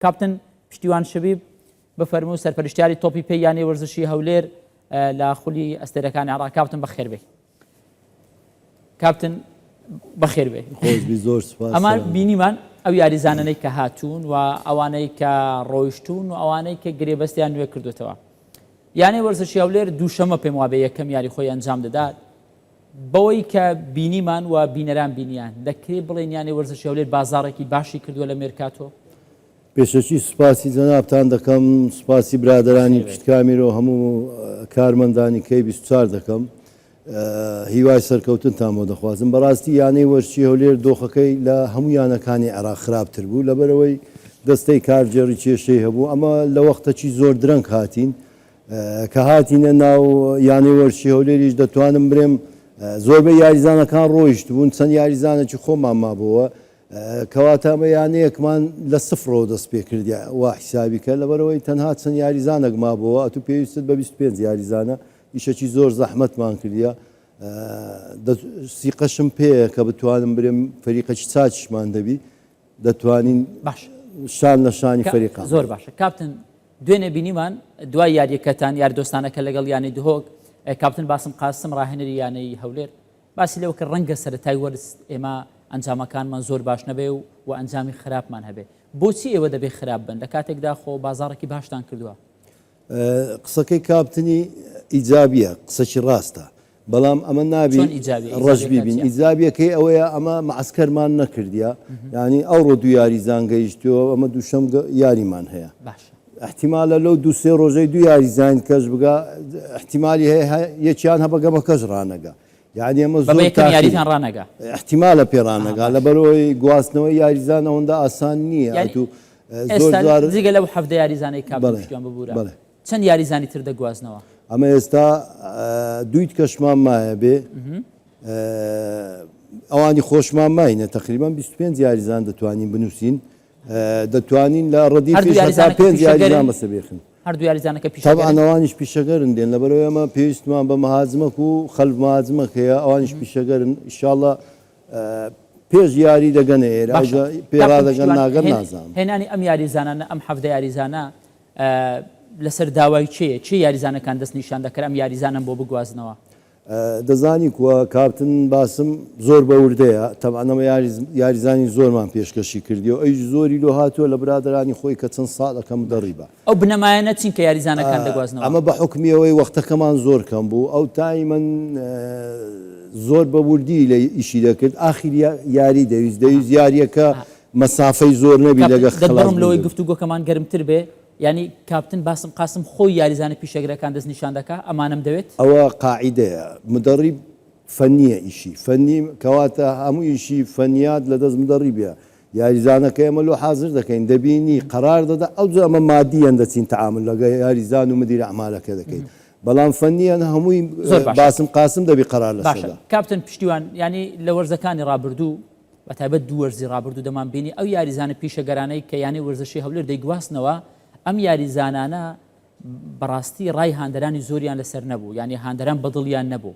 کاپتن پشتیوان شبیب بفەرموو سەرپەرشتیاری تۆپی پێی یانەی وەرزشی هەولێر لە خولی ئەستێرەکانی عێراق کاپتن بەخێر بێی. کاپتن بەخێر بێ. خۆشبی زۆر سوپاس. ئەمان بینیمان ئەو یاریزانانەی کە هاتوون و ئەوانەی کە ڕۆیشتوون و ئەوانەی کە گرێبەستیان نوێ کردوتەوە. یانەی وەرزشی هەولێر دووشەمە پێم وابێ یەکەم یاری خۆی ئەنجام دەدات. بەوەی کە بینیمان و بینەران بینیان، دەکرێ بڵێین یانەی وەرزشی هەولێر بازاڕێکی باشی کردووە لە مێرکاتۆ؟ پێشەکی سوپاسی جەنابتان دەکەم، سوپاسی برادەرانی پشت کامیرە و هەموو کارمەندانی کەی 24 دەکەم. هیوای سەرکەوتنتان بۆ دەخوازم. بەڕاستی یانەی وەرزشی هەولێر دۆخەکەی لە هەموو یانەکانی عێراق خراپتر بوو، لەبەرئەوەی دەستەی کارگێڕی کێشەی هەبوو، ئەمە لە وەختەکی زۆر درەنگ هاتین، کە هاتینە ناو یانەی وەرزشی هەولێریش دەتوانم برێم زۆربەی یاریزانەکان ڕۆیشتبوون، چەند یاریزانێکی خۆمان مابۆوە، کەواتە ئەمە یانەیەکمان لە سفرەوە دەست پێکردیا وا حیسابی کە، لەبەرئەوەی تەنها چەند یاریزانێک مابۆوە، ئەتوو پێویستت بە 25 یاریزانە، ئیشەکی زۆر زەحمەتمان کردیە، سیقەشم پێیە کە بتوانم برێم فەریقەکی چاکیشمان دەبی، دەتوانین باش شان لە شانی فەریقان. زۆر باشە کاپتن دوێنێ بینیمان دوای یاریەکەتان یاری دۆستانەکە لەگەڵ یانەی دهۆک کاپتن باسم قاسم ڕاهێنەری یانەی هەولێر باسی لەوە کرد ڕەنگە سەرەتای وەرز ئێمە ئەنجامەکانمان زۆر باش نەبێ و و ئەنجامی خراپمان هەبێ بۆچی ئێوە دەبێ خراپ بن لە کاتێکدا خۆ بازاڕێکی باشتان کردووە؟ قسەکەی کاپتنی ئیجابیە قسەکی ڕاستە بەڵام ئەمە نابی چۆن ئیجابیە؟ ڕەش ئیجابیەکە بیبین چیە؟ ئیجابیەکەی ئەوەیە ئەمە مەعسکەرمان نەکردیە یانی ئەوڕۆ دوو یاریزان گەیشتووە ئەمە دووشەم یاریمان هەیە باشە احتیمالە لەو دوو سێ ڕۆژەی دوو یاریزان کەش بگا احتیمالی هەیە یەکیان هەبە گەمەکەش ڕانەگا یعنی ئەمە بە زۆر یەکەم تاخیرە یاریتان ڕانەگا احتیمالە پێ ئەها ڕانەگا باشە لەبەرئەوەی گواستنەوەی یاریزان ئەوەندە ئاسان نییە یعنی ئەتوو زۆر ئێستا جار جگە لەو 17 یاریزانەی کاپتن بەڵێ پشتیوان ببورە بەڵێ چەند یاریزانی تر دەگوازنەوە؟ ئەمە ئێستا دووی تکەشمان مایە بێ ئەوانی خۆشمان ماینە تقریبان 25 یاریزان دەتوانین بنووسین دەتوانین لە ڕەدی هەتا پێنج یاریزان بەسە بێخن هەردوو یاریزانەکە پیشەگەرن ئەوانیش پیشەگەرن دێن لەبەرەوەی ئەمە پێویستمان بە مهاجمەک و خەلف مهاجمەک هەیە ئەوانیش پیشەگەرن ئیشاڵە پێش یاری دەگەنە ئێرە پێڕادەگەن ناگەن نازانم هێنانی ئەم یاریزانانە ئەم حەڤدە یاریزانە لەسەر داوای کێیە؟ کێ یاریزانەکان دەستنیشان دەکەن ئەم یاریزانەم بۆ بگوازنەوە؟ دەزانی کوە کاپتن باسم زۆر بە وردەیە تەبعەن ئەمە یاریزانی زۆرمان پێشکەشی کردیە و ئەویش زۆری لۆ هاتووە لە برادەرانی خۆی کە چەند ساڵەکە مدەڕیبە. ئەو بنەمایانە چین کە یاریزانەکان دەگوازنەوە؟ ئەمە بە حوکمی ئەوەی وەختەکەمان زۆر کەم بوو ئەو تایمەن زۆر بە وردی لە ئیشی دەکرد ئاخیر یاری دەویست دەویست یاریەکە مەسافەی زۆر نەبی لەگە کاپتن خەلاس دەتبڕم لەوەی بوون. گفتوگۆکەمان گەرمتر بێ یانی کاپتن باسم قاسم خۆی یاریزانە پیشەگرەکان دەستنیشان دەکا ئەمانەم دەوێت؟ ئەوە قاعیدەیە مدەڕیب فەنیە ئیشی فەنی کەواتە هەموو ئیشی فەنیات لە دەست مدەڕیبە یاریزانەکە ئێمە لۆ حازر دەکەین دەبینی قەرار دەدا ئەوجا ئەمە مادیەن دەچین تەعامول لەگە یاریزان و مدیر ئەعمالەکە دەکەین بەڵام فەنیەن هەمووی زۆر باشە باسم قاسم دەبی قەرار باشە لەسەدا. کاپتن پشتیوان یانی لە وەرزەکانی ڕابردوو بەتایبەت دوو وەرزی ڕابردوو دەمانبینی ئەو یاریزانە پیشەگەرانەی کە یانەی وەرزشی هەولێر دەیگواستنەوە، ئەم یاریزانانە بەڕاستی ڕای هاندەرانی زۆریان لەسەر نەبوو، یانی هاندەران بەدڵیان نەبوو.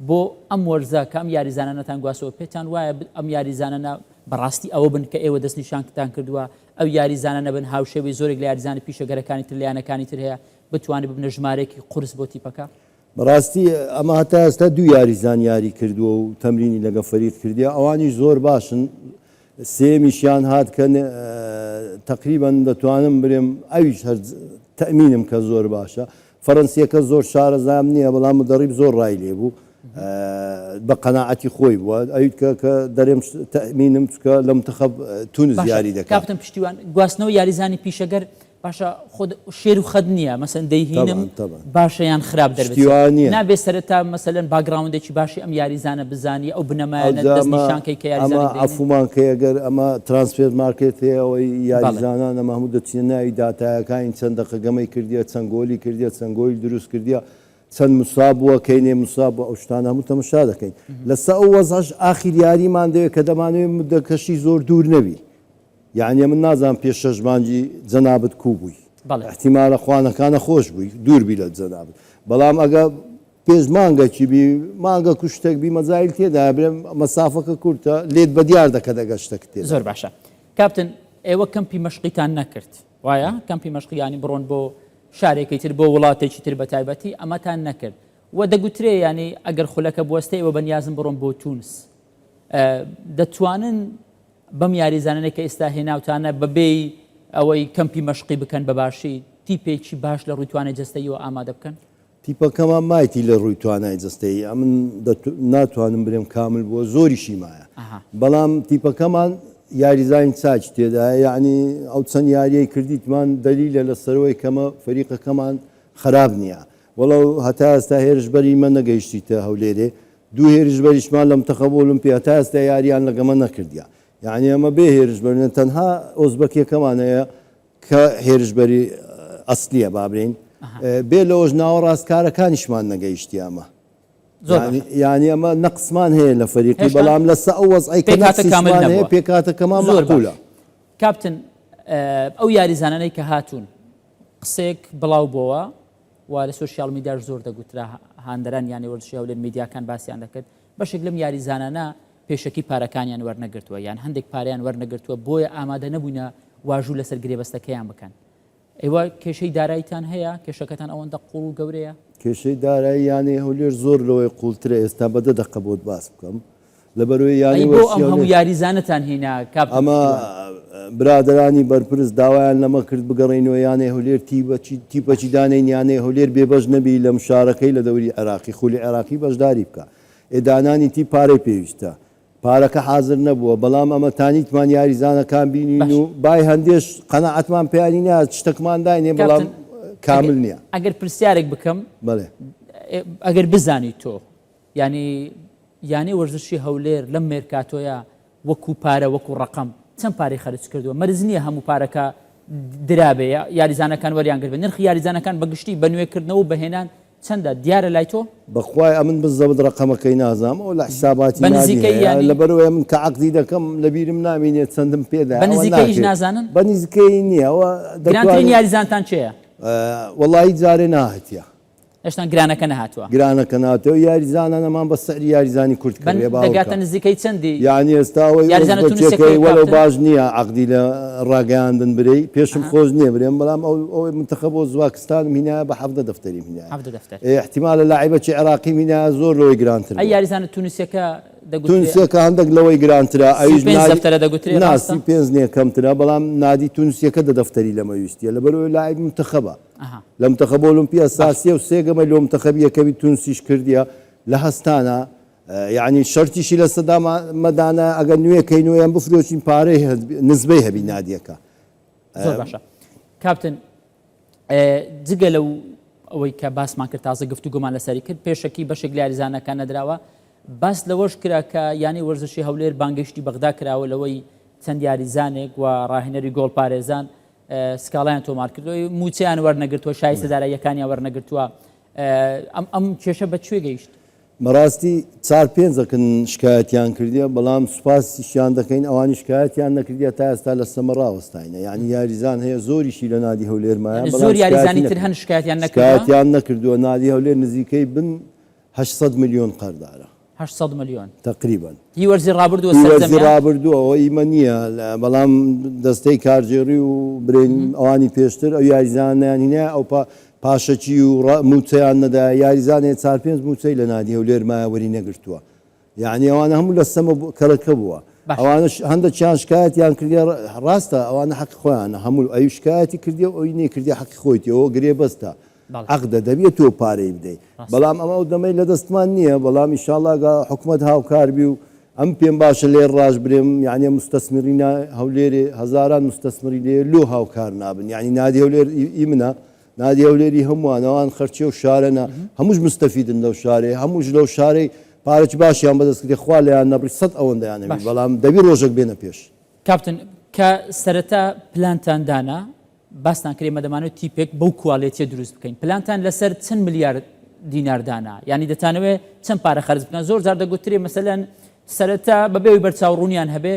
بۆ ئەم وەرزە کە ئەم یاریزانانەتان گواستەوە پێتان وایە ئەم یاریزانانە بەڕاستی ئەوە بن کە ئێوە دەستنیشانتان کردووە، ئەو یاریزانە نەبن هاوشێوەی زۆرێک لە یاریزانە پیشەگەرەکانی تر لە یانەکانی تر هەیە بتوانن ببنە ژمارەیەکی قورس بۆ تیپەکە؟ بەڕاستی ئەمە هەتا ئێستا دوو یاریزان یاری کردووە و تەمرینی لەگە فەریق کردیە ئەوانیش زۆر باشن سێمیشیان هات کە تقریبا دەتوانم برێم ئەویش هەر تەمینم کە زۆر باشە فەرەنسیەکە زۆر شارەزام نییە بەڵام مدەڕیب زۆر ڕای لێ بوو بە قەناعەتی خۆی بووە ئەویت کە کە دەرێم تەمینم چکە لە منتخب تونس یاری دەکات کاپتن پشتیوان گواستنەوە یاریزانی پیشەگەر باشە خۆ شێر و خەت نییە مەسەن دەیهینم باشە یان خراپ دەربچێت نابێ سەرەتا مەسەلەن background ێکی باشی ئەم یاریزانە بزانی ئەو بنەمایانە دەستنیشان کەی کە یاریزانێک ئەمە عەفومان کەی ئەگەر ئەمە ترانسفێر مارکێت هەیە ئەوەی یاریزانان ئەمە هەموو دەچینە ناوی داتایەکانی چەند دەقە گەمەی کردیە چەند گۆلی کردیە چەند گۆلی دروست کردیە چەند مساب بووە کەینێ مساب بووە ئەو شتانە هەموو تەمەشا دەکەین لەسە ئەو وەزعەش ئاخیر یاریمان دەوێت کە دەمانەوێت مدەکەشی زۆر دوور نەبی یەعنی من نازانم پێش شەش مانگی جەنابت کوو بووی بەڵێ. ئیحتیمالە خوا نەکا نەخۆش بووی دوور بی لە جەنابت بەڵام ئەگە پێش مانگەکی بی مانگەک و شتێک بی مەجایل تێدایە برێم مەسافەکە کورتە لێت بەدیار دەکەت ئەگەر شتەکت تێدا زۆر باشە کاپتن ئێوە کەمپی مەشقیتان نەکرد. وایە کەمپی مەشقی یانی بڕۆن بۆ شارێکی تر بۆ وڵاتێکی تر بە تایبەتی ئەمەتان نەکرد و دەگوترێ یانی ئەگەر خولەکە بوەستێ ئێوە بەنیازن بڕۆن بۆ تونس دەتوانن بەم یاریزانانەی کە ئێستا هێناوتانە بەبێی ئەوەی کەمپی مەشقی بکەن بە باشی تیپێکی باش لە ڕووی توانای جەستەییەوە ئامادە بکەن؟ تیپەکەمان مایتی لە ڕووی توانای جەستەیی ئەمن ناتوانم برێم کامل بووە زۆریشی مایە بەڵام تیپەکەمان یاریزانی چاکی تێدایە یعنی ئەو چەند یاریەی کردیتمان دەلیلە لە سەرەوەی کەمە فەریقەکەمان خراپ نییە وەڵەو هەتا ئێستا هێرشبەری مە نەگەیشتیتە هەولێرێ دوو هێرشبەریشمان لە منتەخەب ئۆلمپی هەتا ئێستا یاریان لەگەمە نەکردیە یعنی ئەمە بێ هێرشبەر تەنها ئۆزبەکیەکەمان هەیە کە هێرشبەری ئەسلیە با برێین بێ لەوەش ناوەڕاستکارەکانیشمان نەگەیشتیە ئەمە یانی ئەمە نەقسمان هەیە لە فەریقی بەڵام لەسە ئەو وەزعی کە نەقسیشمان هەیە پێکهاتەکەمان زۆر باشە. کاپتن ئەو یاریزانانەی کە هاتوون قسەیەک بڵاو بۆوە و لە سۆشیال میدیاش زۆر دەگوترا هاندەران یانەی وەرزشی هەولێر میدیاکان باسیان دەکرد بەشێک لەم یاریزانانە پێشەکی پارەکانیان وەرنەگرتووە یان هەندێک پارەیان وەرنەگرتووە بۆیە ئامادە نەبووینە واژوو لەسەر گرێبەستەکەیان بکەن. ئێوە کێشەی داراییتان هەیە؟ کێشەکەتان ئەوەندە قوڵ و گەورەیە؟ کێشەی دارایی یانەی هەولێر زۆر لەوەی قوڵترە ئێستا بە دە دەقە بۆت باس بکەم لەبەرئەوەی یانەی ئەی بۆ ئەم هەموو یاریزانەتان هینا کاپتن ئەمە پشتیوان؟ برادەرانی بەرپرس داوایان لەمە کرد بگەڕێینەوە یانەی هەولێر تیپەچی تیپەچی دانێین یانەی هەولێر بێبەش نەبی لە مشارەکەی لە دەوری عێراقی خولی عێراقی بەشداری بکا ئێ دانانی تیپ پارەی پێویستە پارەکە حازر نەبووە بەڵام ئەمە تانیتمان یاریزانەکان بینین باش و بای هەندێش قەناعەتمان پێیانی نایات شتەکمان داینێ بەڵام کاپتن کامل نییە. ئەگەر پرسیارێک بکەم بەڵێ. ئەگەر بزانی تۆ یانی یانەی وەرزشی هەولێر لەم مێرکاتۆیە وەکو پارە وەکو ڕەقەم چەند پارەی خەرج کردووە مەرج نییە هەموو پارەکە درابێ یاریزانەکان وەریان گرتبێ نرخی یاریزانەکان بە گشتی بە نوێکردنەوە و بەهێنان چەندە دیارە لای تۆ؟ بەخوای ئەمن بزەبت ڕەقەمەکەی نازانم ئەوە لە حساباتی بە نادی نزیکەی هەیە یانی؟ لەبەرئەوەی ئەمن کە عەقدی دەکەم لەبیرم نامینێ چەندم پێدایە بە ئەوە نزیکەییش ناکرێ نازانن؟ بە نزیکەیی نییە ئەوە گرانترین دەتوانین یاریزانتان کێیە؟ وەڵایی جارێ ناهاتیە. هێشتان گرانەکە نەهاتووە. گرانەکە ناتەوە یاریزانانەمان بە سعری یاریزانی کورد بن کڕیە باوەڕ دەگاتە کە. نزیکەی چەندی یانی ئێستا ئەوەی یاریزانە ئۆزبەکیەکەی تونسیەکەی وەلەو کاپتن؟ باش نییە عەقدی لە ڕاگەیاندن برێی پێشم خۆش نییە برێم بەڵام ئەو ئەوەی منتەخەب ئۆزباکستانم هینایە بە 17 دەفتەریم هینایە 17 دەفتەر. ئێ ئیحتیمالە لاعیبەکی عێراقیم هینایە زۆر لەوەی گرانتر ئەی بووە. یاریزانە تونسیەکە دەگوترێ تونسیەکە هەندەک لەوەی گرانترە ئەویش 35 نادی دەفتەرە دەگوترێ نا ڕاستە؟ 35 نییە کەمترە بەڵام نادی تونسیەکە دە دەفتەری لەمە ویستیە لەبەرئەوەی لاعیب منتەخەبە. لە منتەخەب ئۆلۆمپی ئەساسیە و سێ گەمەی لۆ منتەخەبی یەکەمی تونسیش کردیە لە هەستانە یعنی شەرتیشی لە سەدا مەدانە ئەگەر نوێ کەین و یان بفرۆشین پارەی نزبەی هەبی نادیەکە. زۆر باشە کاپتن جگە لەو ئەوەی کە باسمان کرد تازە گفتوگۆمان لەسەری کرد پێشەکی بەشێک لە یاریزانەکان نەدراوە باس لەوەش کرا کە یانەی وەرزشی هەولێر بانگێشتی بەغدا کراوە لەوەی چەند یاریزانێک و ڕاهێنەری گۆڵپارێزان سکاڵایان تۆمار کردووە مووچەیان وەرنەگرتووە شایستە داراییەکانیان وەرنەگرتووە ئەم ئەم کێشە بە کوێ گەیشت؟ بەڕاستی چار پێنجەکن شکایەتیان کردیە بەڵام سوپاسیشیان دەکەین ئەوانی شکایەتیان نەکردیە تا ئێستا لە سەمە ڕاوەستاینە یعنی یاریزان هەیە زۆریشی لە نادی هەولێر مایە یعنی بەڵام زۆر شکایەتی یاریزانی تر نەکرد هەن شکایەتیان نەکردووە؟ شکایەتیان نەکردووە نادی هەولێر نزیکەی بن 800 ملیۆن قەردارە. 800 ملیۆن. تەقریبەن. هی وەرزی ڕابردووە هی وەرزی سەرجەمیان؟ ڕابردووە ئەوە ئیمە نییە بەڵام دەستەی کارگێڕی و برێن ئەوانی پێشتر ئەو یاریزانانەیان هینایە ئەو پا پاشەکی و ڕا مووچەیان نەدایە یاریزانێ چار پێنج مووچەی لە نادی هەولێر مایە وەری نەگرتووە یانی ئەوانە هەموو لە سەمە کەڵەکە بووە باشە. ئەوانەش هەندەکیان شکایەتیان کردیە ڕاستە ئەوانە حەقی خۆیانە هەموو ئەوی شکایەتی کردیە و ئەوی نەیکردیە حەقی خۆیتی ئەوە گرێبەستە عەقدە دەبێ تۆ پارەی بدەی بەڵام ئەمە ئەو دەمەی لە دەستمان نییە بەڵام ئیشاڵا گا حکومەت هاوکار بی و ئەم پێم باشە لێر ڕاش برێم یعنی مستەسمری هەولێرێ هەزاران مستەسمری لێ لۆ هاوکار نابن یعنی نادی هەولێر ئی منە نادی هەولێری هەمووان ئەوان خەرچی و شارەنە هەمووش مستەفیدن لەو شارێ هەمووش لەو شارەی پارەی باشیان بەدەست کردی خوا لێیان نەبڕی سەد ئەوەندەیان هەبی بەڵام دەبی ڕۆژێک بێنە پێش. کاپتن کە سەرەتا پلانتان دانا باستان کرد ئێمە دەمانەوێت تیپێک بەو کوالێتیە دروست بکەین پلانتان لەسەر چەند ملیار دینار دانا یعنی دەتانەوێت چەند پارە خەرج بکەن زۆر جار دەگوترێ مەسەلەن سەرەتا بەبێ ئەوەی بەرچاو ڕوونیان هەبێ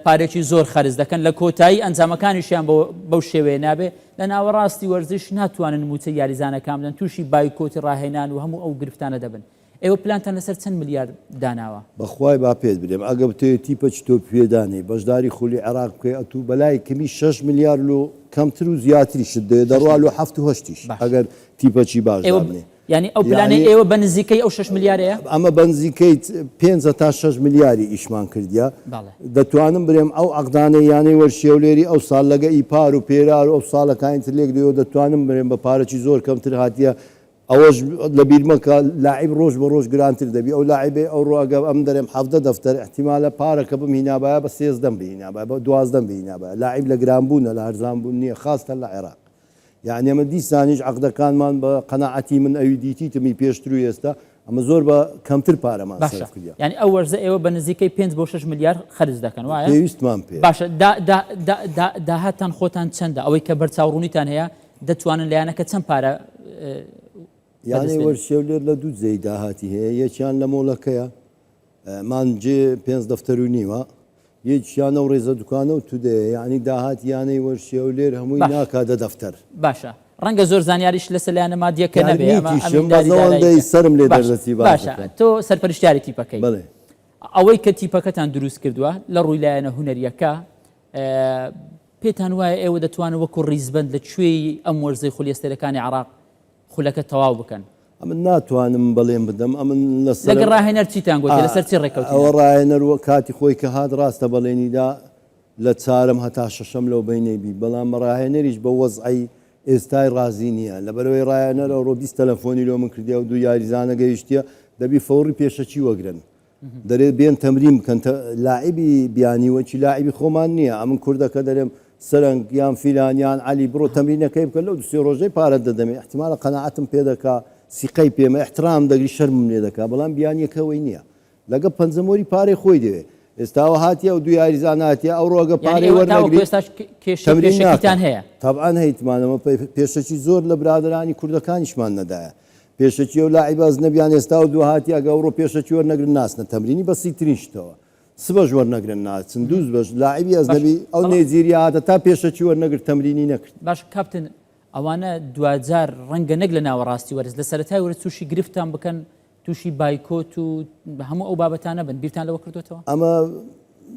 پارێکی زۆر خەرج دەکەن لە کۆتایی ئەنجامەکانیشیان بەو شێوەیە نابێ لە ناوەڕاستی وەرزش ناتوانن موچە یاریزانەکان بدەن تووشی بایکۆتی ڕاهێنان و هەموو ئەو گرفتانە دەبن. ئێوە پلانتان لەسەر چەند ملیار داناوە؟ بەخوای با پێت برێم ئەگە بتەوێ تیپەکی تۆپی پێ دانێی بەشداری خولی عێراق بکەی ئەتوو بەلای کەمی شەش ملیار لۆ کەمتر و زیاتریشت دەوێ دەڕوا لۆ حەفت و هەشتیش ئەگەر تیپەکی باش ئێوە دابنێ یانی ئەو پلانەی یانی ئێوە بە نزیکەی ئەو شەش ملیارەیە؟ ئەمە بە نزیکەی پێنج هەتا شەش ملیاری ئیشمان کردیە بەڵێ. دەتوانم برێم ئەو عەقدانەی یانەی وەرشی هەولێری ئەو ساڵ لەگە ئی پار و پێرار و ئەو ساڵەکانی تر لێک دەیەوە دەتوانم برێم بە پارەکی زۆر کەمتر هاتیە ئەوەش لە بیر مەکە لاعیب ڕۆژ بە ڕۆژ گرانتر دەبی ئەو لاعیبەی ئەوڕۆ ئەگە ئەم دەرێم 17 دەفتەر ئیحتیمالە پارەکە بمهینابایە بە سێزدەم بهینابایە بە دوازدەم بهینابایە لاعیب لە گران بوونە لە هەرزان بوون نییە خاستەن لە عێراق یەعنی ئەمە دیسانیش عەقدەکانمان بە قەناعەتی من ئەوی دیتیتم ئی پێشتر و ئێستا ئەمە زۆر بە کەمتر پارەمان باشە سەرف کردیە. یانی ئەو وەرزە ئێوە بە نزیکەی پێنج بۆ شەش ملیار خەرج دەکەن وایە؟ پێویستمان پێیە. باشە دا دا دا دا داهاتتان خۆتان چەندە ئەوەی کە بەرچاوڕوونیتان هەیە دەتوانن لە یانەکە چەند پارە یانەی وەرزشی هەولێر لە دوو جێی داهاتی هەیە یەکیان لە مۆڵەکەیە مانجێ پێنج دەفتەر و نیوە یەکیان ئەو ڕێزە دوکانە و تودەیە یعنی داهات یانەی وەرزشی هەولێر هەمووی ناکا دە دەفتەر. باشە ڕەنگە زۆر زانیاریش لەسەر لایەنە مادیەکە نەبێ ئەمە نیتیشم بەس ئەوەندەی سەرم لێ دەردەچی باس باشە تۆ سەرپەرشتیاری تیپەکەی بەڵێ ئەوەی کە تیپەکەتان دروست کردووە لە ڕووی لایەنە هونەریەکە پێتان وایە ئێوە دەتوانن وەکو ڕیزبەند لە کوێی ئەم وەرزەی خولی ئەستێرەکانی عێراق خولەکە تەواو بکەن؟ ئەمن ناتوانم بەڵێن بدەم، ئەمن لەسەر. لەگەڵ ڕاهێنەر چیتان گوت؟ لەسەر چی ڕێککەوتینە؟ ئەوە ڕاهێنەر وە کاتی خۆی کە هات ڕاستە بەڵێنی دا لە چارەم هەتا شەشەم لەو بەینەی بی، بەڵام ڕاهێنەریش بەو وەزعەی ئێستای ڕازی نییە، لەبەرئەوەی ڕاهێنەر ئەوڕۆ 20 تەلەفۆنی لۆ من کردیە و دوو یاریزانە گەیشتیە، دەبی فەوڕی پێشەکی وەگرن. دەرێ بێن تەمرین بکەن لاعبی بیانی وەکی لاعبی خۆمان نییە ئەمن کوردەکە دەرێم سەرنگ یان فیلان یان علی بڕۆ تەمرینەکەی بکە لەو دوسێ ڕۆژەی پارەت دەدەمێ احتمالە قەناعەتم پێ دەکا سیقەی پێمە احترام دەگری شەرمم لێ دەکا بەڵام بیانیەکە وەی نییە لەگە پەنجەمۆری پارەی خۆی دەوێ ئێستاوە هاتیە و دوو یاریزان هاتیە ئەو ڕۆگە پارەی وەرنەگری تەمرین ناکا تەبعەن هەیتمانەوە پێشەکی زۆر لە برادەرانی کوردەکانیشمان نەدایە پێشەکی ئەو لاعیبە ئەجنەبیان ئێستا و دواهاتی ئەگە ئەوڕۆ پێشەکی وەرنەگرن ناچنە تەمرینی بەسیترین شتەوە سبەش وەرنەگرن ناچن دووز بەش لاعیبی ئەجنەبی ئەو نێجیریا هاتە تا پێشەکی وەرنەگرت تەمرینی نەکرد. باش کاپتن ئەوانە دواجار ڕەنگە نەک لە ناوەڕاستی وەرز لە سەرەتای وەرز تووشی گرفتتان بکەن تووشی بایکۆت و هەموو ئەو بابەتانە بن بیرتان لەوە کردوێتەوە؟ ئەمە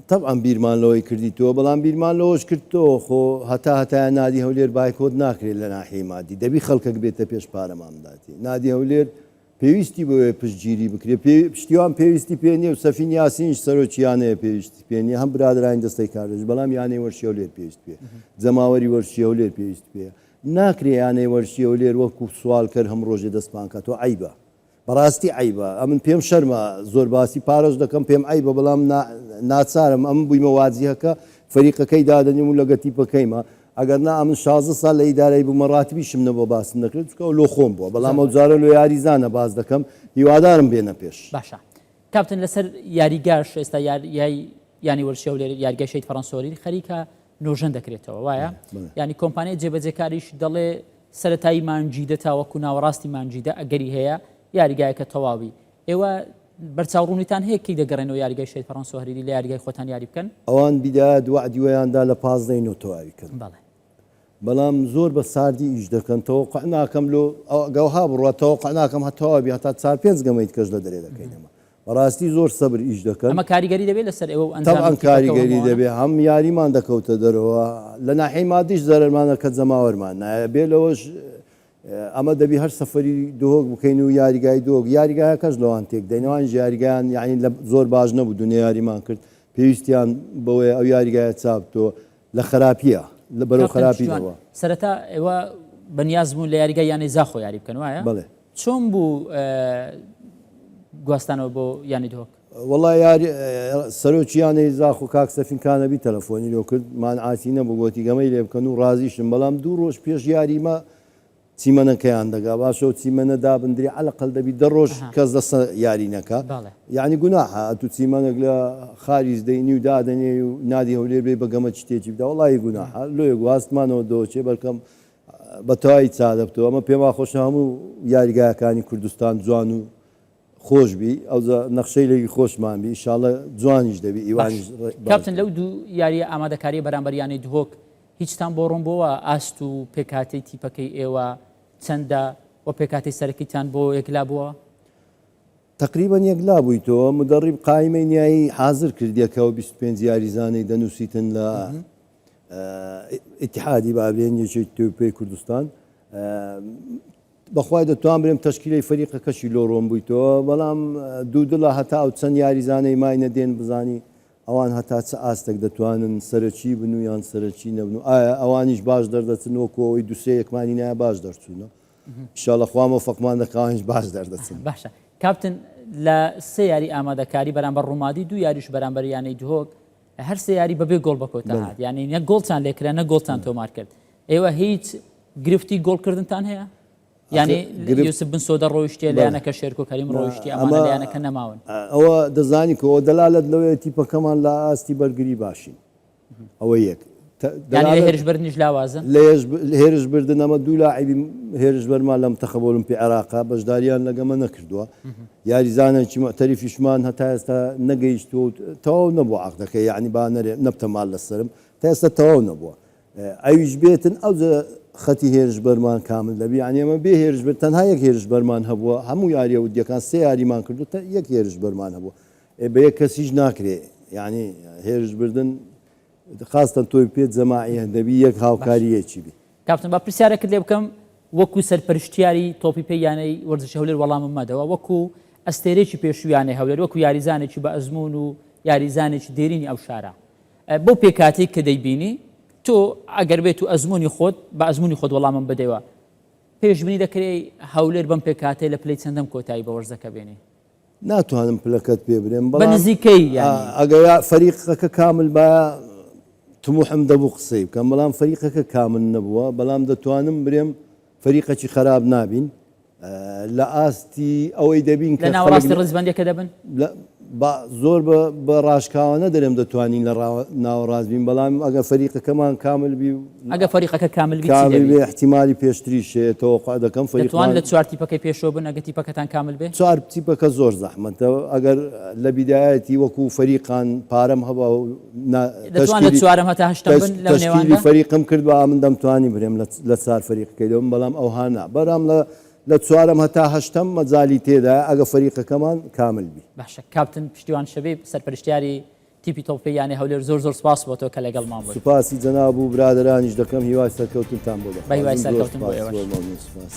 تەبعەن بیرمان لەوەی کردیتەوە بەڵام بیرمان لەوەش کردتەوە خۆ هەتا هەتایە نادی هەولێر بایکۆت ناکرێت لە ناحیەی مادی دەبی خەڵکەک بێتە پێش پارەمان بداتی نادی هەولێر پێویستی بەوەیە پشتگیری بکرێت پێ پشتیوان پێویستی پێ نییە و سەفین یاسینیش سەرۆکی یانەیە پێویستی پێ نییە هەم برادرانی دەستەی کارش بەڵام یانەی وەرشی هەولێر پێویست پێ جەماوەری وەرشی هەولێر پێویست پێ ناکرێ یانەی وەرشی هەولێر وەکو سوالکەر هەم ڕۆژێ دەستپان کاتەوە عەیبە بەڕاستی عەیبە ئەمن پێم شەرمە زۆر باسی پارەش دەکەم پێم عەیبە بەڵام ناچارم ئەمن بوویمە واجیهەکە فەریقەکەی دادەنێم و لەگە تیپەکەیمە ئەگەر نا ئەمن 16 سال لە ئیدارەی بوومە ڕاتبیشم نەبووە باسم نەکرد چونکە ئەو لۆ خۆم بووە بەڵام ئەو جارە لۆ یاریزانە باس دەکەم هیوادارم بێنە پێش. باشە کاپتن لەسەر یاریگاش ئێستا یاریگای یانی وەرزشی هەولێر یاریگای شەهید فەڕەنسۆری خەریکە نۆژەن دەکرێتەوە وایە ینی کۆمپانیای جێبەجێکاریش دەڵێ سەتایی مانجیدە تاوەکو ناوەڕاستی مانجیدە ئەگەری هەیە یاریگایەکە تەواوی ئێوە بەرچاوڕوونیتان هەیە کەی دەگەڕێنەوە یاریگای شەهید فەڕەنسۆ هەریری لە یاریگای خۆتان یاری بکەن؟ ئەوان بیدایەت وەعدی وەیان دا لە پازدەی نۆ تەواوی کەن. بەڵێ. بەڵام زۆر بە ساردی ئیش دەکەن تەوەقع ناکەم لۆ گەوها بڕوا تەوەقع ناکەم هە تەواوی هەتا چار پێنج گەمەی کەش لە دەرێ دەکەین ئەمە بەڕاستی زۆر سەبر ئیش دەکەن. ئەمە کاریگەری دەبێت لەسەر ئێوە و ئەنجامی تەبعەن تیپەکە و هەموو کاریگەری ئەوانە؟ دەبێت هەم یاریمان دەکەوتە دەرەوە لە ناحیەی مادیش زەرەرمانە کە جەماوەرمان نایە بێ لەوەش ئەمە دەبی هەر سەفەری دهۆک بکەین و یاریگای دهۆک یاریگایەکەش لەوان تێک دەین ئەوانیش یاریگایان یعنی لە زۆر باش نەبوو دونێ یاریمان کرد پێویستیان بەوەیە ئەو یاریگایە چابتەوە لە خراپیە لە بەرەو کاپتن خراپی پشتیوان دەڕوا. سەرەتا ئێوە بەنیاز بوون لە یاریگای یانەی زاخۆ یاری بکەن وایە؟ بەڵێ. چۆن بوو گواستانەوە بۆ یانەی دهۆک؟ وەڵا یاری سەرۆکی یانەی زاخۆ کاک سەفین کانەبی تەلەفۆنی لۆ کرد مانعاتی نەبوو گۆتی گەمەی لێ بکەن و ڕازیشم بەڵام دوو ڕۆژ پێش یاریمە چیمەنەکەیان دەگا باشە و چیمەنە دابندرێ عەلەقەل دەبی دە ڕۆژ کەس دەسە یاری نەکا یعنی گوناحە ئەتوو چیمەنێک لە خاریج دەینی و دادەنێی و نادی هەولێر بێ بە گەمە چتێکی بدا وەڵی گوناحە لۆیە گواستمانەوە دۆچێ بەلکەم بە تەواوی چادەبتەوە ئەمە پێما خۆشە هەموو یاریگایەکانی کوردستان جوان و خۆش بی ئەوجا نەخشەی لەوی خۆشمان بی ئیشاڵە جوانیش دەبی باش ئیوانیش باش کاپتن دەبی. لەو دوو یاریە ئامادەکاریە بەرامبەر یانەی دهۆک هیچتان بۆ ڕوون بۆوە ئاست و پێکهاتەی تیپەکەی ئێوە چەندە و پێکهاتەی سەرەکیتان بۆ یەکلا بووە؟ تەقریبەن یەکلا بوویتەوە، مدەڕیب قایمەی نیایی حازر کردیە کە ئەو 25 یاریزانەی دەنووسیتن لە ئیتیحادی با بلێن یەکێتی تۆپی کوردستان بەخوای دەتوان برێم تەشکیلەی فەریقەکەشی لۆ ڕۆن بوویتەوە بەڵام دوودڵە هەتا ئەو چەند یاریزانەی ماینە دێن بزانی ئەوان هەتا چ ئاستێک دەتوانن سەرەکی بن و یان سەرەکی نەبن و ئایا ئەوانیش باش دەردەچن وەکو ئەوەی دوسێ یەکمانی نایە باش دەرچوونە ئیشاڵە خوا مۆفەقمان دەکا ئەوانیش باش دەردەچن. باشە کاپتن لە سێ یاری ئامادەکاری بەرامبەر ڕومادی دوو یاریش بەرامبەر یانەی دهۆک هەر سێ یاری بەبێ گۆڵ بە کۆتا هات یعنی نە گۆڵتان لێکرا نە گۆڵتان تۆمار کرد ئێوە هیچ گرفتی گۆڵکردنتان هەیە؟ یعنی یوسف بن سۆدە ڕۆیشتێ لە یانەکە شێرکۆ کەریم ڕۆیشتی ئەمانە لە یانەکە نەماون. ئەوە دەزانی کۆ دەلالەت لەوەیە تیپەکەمان لە ئاستی بەرگری باشین ئەوە یەک یانی لە هێرشبردنیش لاوازن؟ لە هێرشبردن ئەمە دوو لاعیبی هێرشبەرمان لە منتەخەب ئۆلمپی عێراقا بەشداریان لە گەمە نەکردووە یاریزانێکی موعتەریفیشمان هەتا ئێستا نەگەیشتووە و تەواو نەبووە عەقدەکەی یانی با نەرێ نەبتە مال لەسەرم تا ئێستا تەواو نەبووە ئەویش بێتن ئەوجە خەتی هێرشبەرمان کامل دەبی یانی ئەمە بێ هێرشبەر تەنها یەک هێرشبەرمان هەبووە هەموو یاریە ودیەکان سێ یاریمان کردو تە یەک هێرشبەرمان هەبووە ئێ بە یەک کەسیش ناکرێ یانی هێرشبردن خاستەن تۆی پێت جەماعیە دەبی یەک هاوکاری یەکی بی. کاپتن با پرسیارێکت لێ بکەم وەکو سەرپەرشتیاری تۆپی پێی یانەی وەرزشی هەولێر وەڵامم مەدەوە وەکو ئەستێرەیەکی پێشوو یانەی هەولێر وەکو یاریزانێکی بە ئەزموون و یاریزانێکی دێرینی ئەو شارە بەو پێکهاتەی کە دەیبینی تۆ ئەگەر بێت و ئەزموونی خۆت بە ئەزموونی خۆت وەڵامم بدەیەوە پێشبینی دەکرێی هەولێر بەم پێکهاتەی لە پلەی چەندەم کۆتایی بە وەرزەکە بێنی؟ ناتوانم پلەکەت پێ برێم بەڵام بە نزیکەی یانی. ئەگەر فەریقەکە کامل بایە تموحم دەبوو قسەی بکەم بەڵام فەریقەکە کامل نەبووە بەڵام دەتوانم برێم فەریقەکی خەراب نابین لە ئاستی ئەوەی دەبین کە لە ناوەڕاستی ڕیزبەندیەکە دەبن؟ با زۆر بە ڕاشکاوانە دەرێم دەتوانین لە ناوەڕاست بین بەڵام ئەگەر فەریقەکەمان کامل بی و ئەگەر فەریقەکە کامل بی چی کامل بێ احتیمالی پێشتریش هەیە تەوەقع دەکەم فەریقمان دەتوان لە چوار تیپەکەی پێشەوە بن ئەگەر تیپەکەتان کامل بێ؟ چوار تیپەکە زۆر زەحمەتە ئەگەر لە بیدایەتی وەکو فەریقان پارەم هەبا و نا دەتوان لە چوارەم هەتا هەشتەم بن لەو تەشکیلی فەریقم کرد با من دەمتوانی برێم لە چوار فەریقەکەی دەبم بەڵام ئەوها نا بەرام لە لە چوارەم هەتا هەشتەم مەجالی تێدایە ئەگە فەریقەکەمان کامل بی. باشە کاپتن پشتیوان شەبیب سەرپەرشتیاری تیپی تۆپی یانەی هەولێر زۆر زۆر سپاس بۆ تۆ کە لەگەڵمان بووی. سوپاسی جەناب و برادەرانیش دەکەم هیوای سەرکەوتنتان بۆ دەخوازم. بەهیوای سەرکەوتن بۆ ئێوەش. زۆر مەمنون سوپاس.